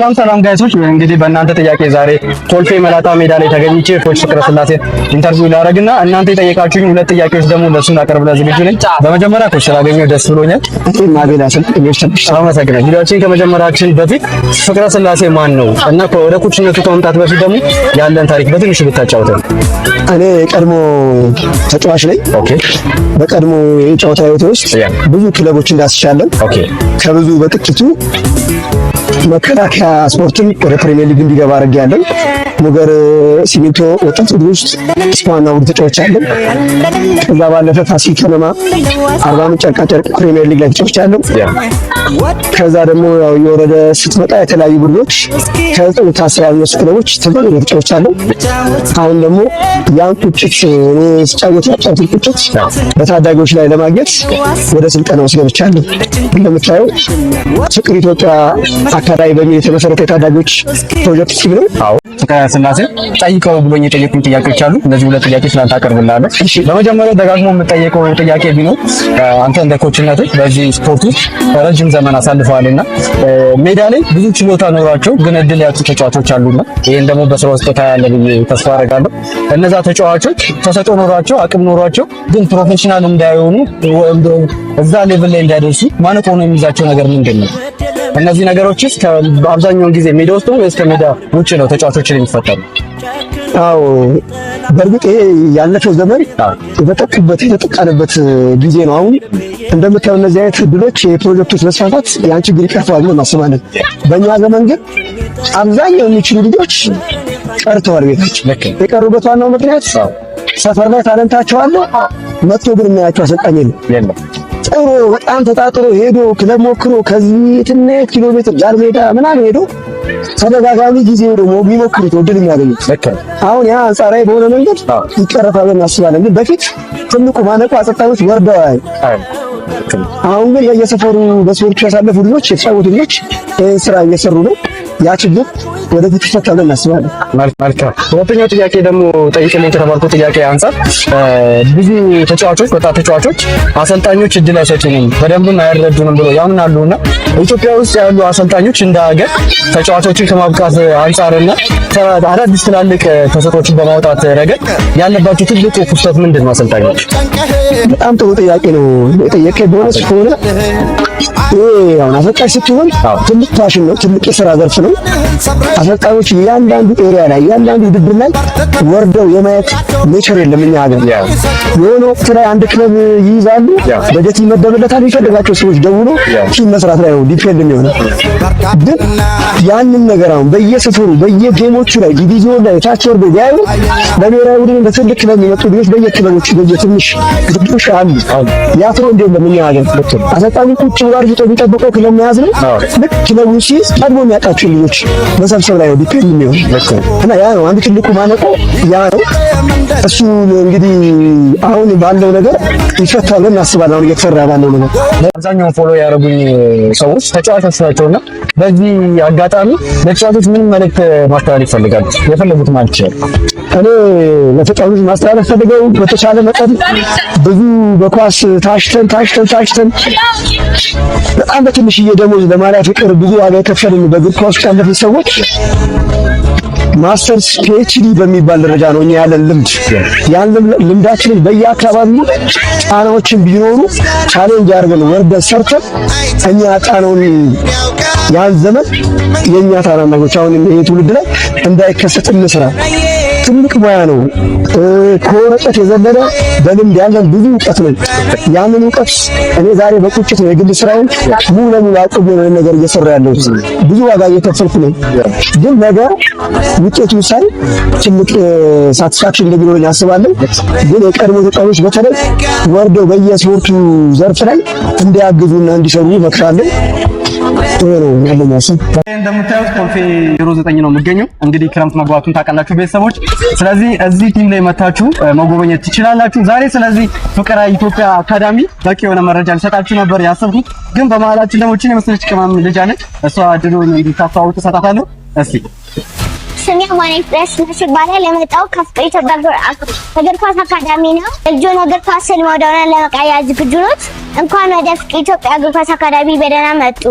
ሰላም ሰላም guys ኦች፣ እንግዲህ በእናንተ ጥያቄ ዛሬ ኮልፌ መላጣ ሜዳ ላይ ተገኝቼ coach ፍቅረ ስላሴ interview ላደርግና እናንተ የጠየቃችሁኝ ሁለት ጥያቄዎች ደግሞ ለሱ ላቀርብለት ዝግጁ ነኝ። በመጀመሪያ coach ስላገኘሁ ደስ ብሎኛል። አመሰግናለሁ። ቪዲዮአችን ከመጀመራችን በፊት ፍቅረ ስላሴ ማን ነው እና ወደ coach ነቱ ከመምጣት በፊት ደግሞ ያለን ታሪክ በትንሹ ብታጫውተን። እኔ የቀድሞ ተጫዋች ነኝ። በቀድሞ የጨዋታ ህይወቴ ውስጥ ብዙ ክለቦች እንዳስቻለን ከብዙ በጥቂቱ መከላከያ ስፖርትን ወደ ፕሪሚየር ሊግ እንዲገባ አድርጌያለሁ። ሙገር ሲሚንቶ ወጣት ቡድን ውስጥ እስከ ዋና ቡድን ተጫውቻለሁ። ከዛ ባለፈ ፋሲል ከነማ፣ አርባ ምንጭ ጨርቃጨርቅ ፕሪሚየር ሊግ ላይ ተጫውቻለሁ። ከዛ ደግሞ ያው እየወረደ ስትመጣ የተለያዩ ቡድኖች ከ9 ከ10 ያነሱ ክለቦች ተዘዋውሬ ተጫውቻለሁ። አሁን ደግሞ ያን ቁጭት፣ እኔ ስጫወት ያጫወትን ቁጭት በታዳጊዎች ላይ ለማግኘት ወደ ስልጠና ውስጥ ገብቻለሁ። እንደምታየው ፍቅር ኢትዮጵያ አካዳሚ በሚል የተመሰረተ የታዳጊዎች ፕሮጀክት team ነው። አዎ፣ ፍቅረ ስላሴ ጠይቀው ብሎኝ የጠየቁኝ ጥያቄዎች አሉ። እነዚህ ሁለት ጥያቄዎች ላንተ አቀርብልሃለሁ። በመጀመሪያ ደጋግሞ የምጠየቀው ጥያቄ ቢኖር አንተ እንደ coach ነት በዚህ ስፖርት ውስጥ ረጅም ዘመን አሳልፈዋልና ሜዳ ላይ ብዙ ችሎታ ኖሯቸው ግን እድል ያጡ ተጫዋቾች አሉና ይሄን ደግሞ በስራ ውስጥ ታያለህ ብዬ ተስፋ አደርጋለሁ። እነዛ ተጫዋቾች ተሰጥኦ ኖሯቸው አቅም ኖሯቸው ግን professional እንዳይሆኑ ወይም እዛ level ላይ እንዳይደርሱ ማነቆ ነው የሚይዛቸው ነገር ምንድን ነው? እነዚህ ነገሮችስ አብዛኛውን ጊዜ ሜዳ ውስጥ ነው ወይስ ከሜዳ ውጭ ነው ተጫዋቾችን የሚፈጠሩ? አዎ፣ በእርግጥ ይሄ ያለፈው ዘመን የተጠቁበት የተጠቃንበት ጊዜ ነው። አሁን እንደምታየው እነዚህ አይነት እድሎች፣ የፕሮጀክቶች መስፋፋት ያን ችግር ይቀርፈዋል ብለን እናስባለን። በእኛ ዘመን ግን አብዛኛው የሚችሉ ልጆች ቀርተዋል ቤታቸው። የቀሩበት ዋናው ምክንያት ሰፈር ላይ talent ኣቸው አለ፣ መጥቶ ግን የሚያያቸው አሰልጣኝ የለም። ጥሮ በጣም ተጣጥሮ ሄዶ ክለብ ሞክሮ ከዚህ ትንሽ ኪሎ ሜትር ጃር ሜዳ ምናምን ሄዶ ተደጋጋሚ ጊዜ ደግሞ የሚሞክሩት እድል የሚያገኙት። አሁን ያ አንጻራዊ በሆነ መንገድ ይቀረፋል ብለን እናስባለን። ግን በፊት ትልቁ ማነቆ አሰልጣኞች ወርደዋል። አሁን ግን በየሰፈሩ በስፖርት ያሳለፉ ልጆች፣ የተጫወቱ ልጆች ይህን ስራ እየሰሩ ነው። ያ ችግር ወደፊት ይፈታል ብለን እናስባለን። መልካም። ሁለተኛው ጥያቄ ደግሞ ጠይቅልኝ ከተባልኩ ጥያቄ አንጻር ብዙ ተጫዋቾች፣ ወጣት ተጫዋቾች አሰልጣኞች እድል አይሰጡንም፣ በደንብም አይረዱንም ብሎ ያምናሉና ኢትዮጵያ ውስጥ ያሉ አሰልጣኞች እንደ ሀገር ተጫዋቾችን ከማብቃት አንጻርና አዳዲስ ትላልቅ ተሰጥኦችን በማውጣት ረገድ ያለባቸው ትልቁ ክፍተት ምንድን ነው? አሰልጣኞች። በጣም ጥሩ ጥያቄ ነው የጠየቀኝ። በእውነት ከሆነ ይሄ አሁን አሰልጣኝ ስትሆን ትልቅ passion ነው፣ ትልቅ የስራ ዘርፍ ነው። አሰልጣኞች እያንዳንዱ area ላይ፣ እያንዳንዱ ውድድር ላይ ወርደው የማየት nature የለም እኛ ሀገር። የሆነ ወቅት ላይ አንድ ክለብ ይይዛሉ፣ በጀት ይመደብለታል፣ የሚፈልጋቸው ሰዎች ደውሎ team መስራት ላይ ነው depend የሚሆነው። ግን ያንን ነገር አሁን በየሰፈሩ በየ game ኦቹ ላይ ዲቪዚዮን ላይ ታች ወርዶ ቢያዩ ለብሔራዊ ቡድን በትልቅ ክለብ የሚመጡ ልጆች በየክለቦቹ በየትንሽ ውድድሮች አሉ። ያ trend የለም እኛ ሀገር። አሰልጣኙ ቁጭ ብሎ አርፍጦ የሚጠብቀው ክለብ መያዝ ነው። ልክ ክለቡ ሲይዝ ቀድሞ የሚያውቃቸው ልጆች መሰብሰብ ላይ ነው depend የሚሆን እና ያ ነው አንዱ ትልቁ ማነቆ ያ ነው። እሱ እንግዲህ አሁን ባለው ነገር ይፈታል ብለን እናስባለን። አሁን እየተሰራ ባለው ነገር። አብዛኛውን follow ያደረጉኝ ሰዎች ተጫዋቾች ናቸውና በዚህ አጋጣሚ ለተጫዋቾች ምን መልእክት ማስተላለፍ ይፈልጋሉ? የፈለጉት ማለት ይችላል። እኔ ለተጫዋቾች ማስተላለፍ ፈልገው በተቻለ መጠን ብዙ በኳስ ታሽተን ታሽተን ታሽተን በጣም በትንሽዬ ደሞዝ ለማሊያ ፍቅር ብዙ ዋጋ የከፈልን በእግር ኳስ ውስጥ ያለፍን ሰዎች masters PhD በሚባል ደረጃ ነው እኛ ያለን ልምድ። ያን ልምዳችንን በየአካባቢው ጫናዎችን ቢኖሩ challenge አድርገን ወርደን ሰርተን እኛ ያጣነውን ያን ዘመን የኛ ታናናሾች አሁን ይሄ ትውልድ ላይ እንዳይከሰት እንስራ። ትልቅ ሙያ ነው። ከወረቀት የዘለለ በልምድ ያለን ብዙ እውቀት ነው። ያንን እውቀት እኔ ዛሬ በቁጭት ነው የግል ስራውን ሙሉ ለሙሉ አቁሜ ነው ነገር እየሰራ ያለሁት። ብዙ ዋጋ እየከፈልኩ ነው። ግን ነገ ውጤቱ ሳይ ትልቅ satisfaction እንደሚኖረኝ አስባለሁ። ግን የቀድሞ ተጫዋቾች በተለይ ወርደው በየስፖርቱ ዘርፍ ላይ እንዲያግዙና እንዲሰሩ እመክራለሁ። ይሄ ነው ያለኝ ሀሳብ። እንደምታዩት ኮልፌ 09 ነው የሚገኘው። እንግዲህ ክረምት መግባቱን ታውቃላችሁ ቤተሰቦች። ስለዚህ እዚህ team ላይ መታችሁ መጎበኘት ትችላላችሁ። ዛሬ ስለዚህ ፍቅረ ኢትዮጵያ አካዳሚ በቂ የሆነ መረጃ ልሰጣችሁ ነበር ያሰብኩት፣ ግን በመሀላችን ደግሞ እችን የመሰለች ቅመም ልጅ አለች። እሷ እድሉን እንድታስተዋውቅ እሰጣታለሁ። እስቲ። ስሜ አማኑኤል ፍሬስነሽ ይባላል። የመጣው ከፍቅር ኢትዮጵያ እግር ኳስ አካዳሚ ነው። ልጆን እግር ኳስን ወደሆነ ለመቀየር ዝግጁ ኖት? እንኳን ወደ ፍቅር ኢትዮጵያ እግር ኳስ አካዳሚ በደህና መጡ።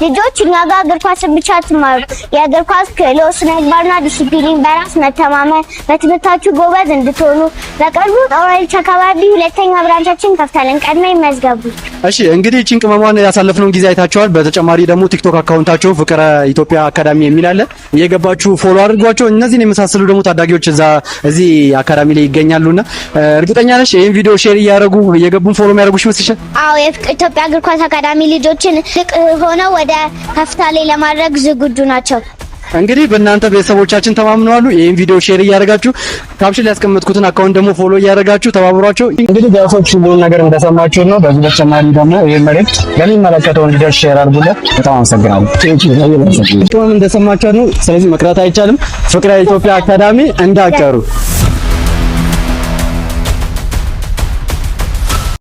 ልጆች፣ እኛ ጋር እግር ኳስን ብቻ አትማሩ። የእግር ኳስ ክህሎት፣ ስነ ምግባርና ዲሲፕሊን፣ በራስ መተማመን፣ በትምህርታችሁ ጎበዝ እንድትሆኑ በቅርቡ ጦር ኃይሎች አካባቢ ሁለተኛ branch ኣችን እንከፍታለን። ቀድመው ይመዝገቡ። እሺ፣ እንግዲህ እቺን ቅመሟን ያሳለፍነውን ጊዜ አይታችኋል። በተጨማሪ ደግሞ ቲክቶክ account ኣቸው ፍቅረ ኢትዮጵያ አካዳሚ የሚል አለ። እየገባችሁ follow አድርጓቸው። እነዚህን የመሳሰሉ ደግሞ ታዳጊዎች እዛ እዚህ አካዳሚ ላይ ይገኛሉና እርግጠኛ ነሽ ይሄን ቪዲዮ share እያደረጉ እየገቡን follow የሚያደርጉሽ ይመስልሻል? አዎ፣ የፍቅር ኢትዮጵያ እግር ኳስ አካዳሚ ልጆችን ልቅ ሆነው ወደ ከፍታ ላይ ለማድረግ ዝግጁ ናቸው። እንግዲህ በእናንተ ቤተሰቦቻችን ተማምነዋሉ። ይሄን ቪዲዮ share እያደረጋችሁ፣ caption ላይ ያስቀመጥኩትን account ደግሞ follow እያደረጋችሁ ተባብሯቸው። እንግዲህ ቢያንሶች ሁሉን ነገር እንደሰማችሁ ነው። በዚህ በተጨማሪ ደግሞ ይሄን መልእክት ለሚመለከተው እንዲደርስ share አድርጉለት። በጣም አመሰግናለሁ። ቅመም እንደሰማችሁ ነው። ስለዚህ መቅረት አይቻልም። ፍቅረ ኢትዮጵያ አካዳሚ እንዳቀሩ።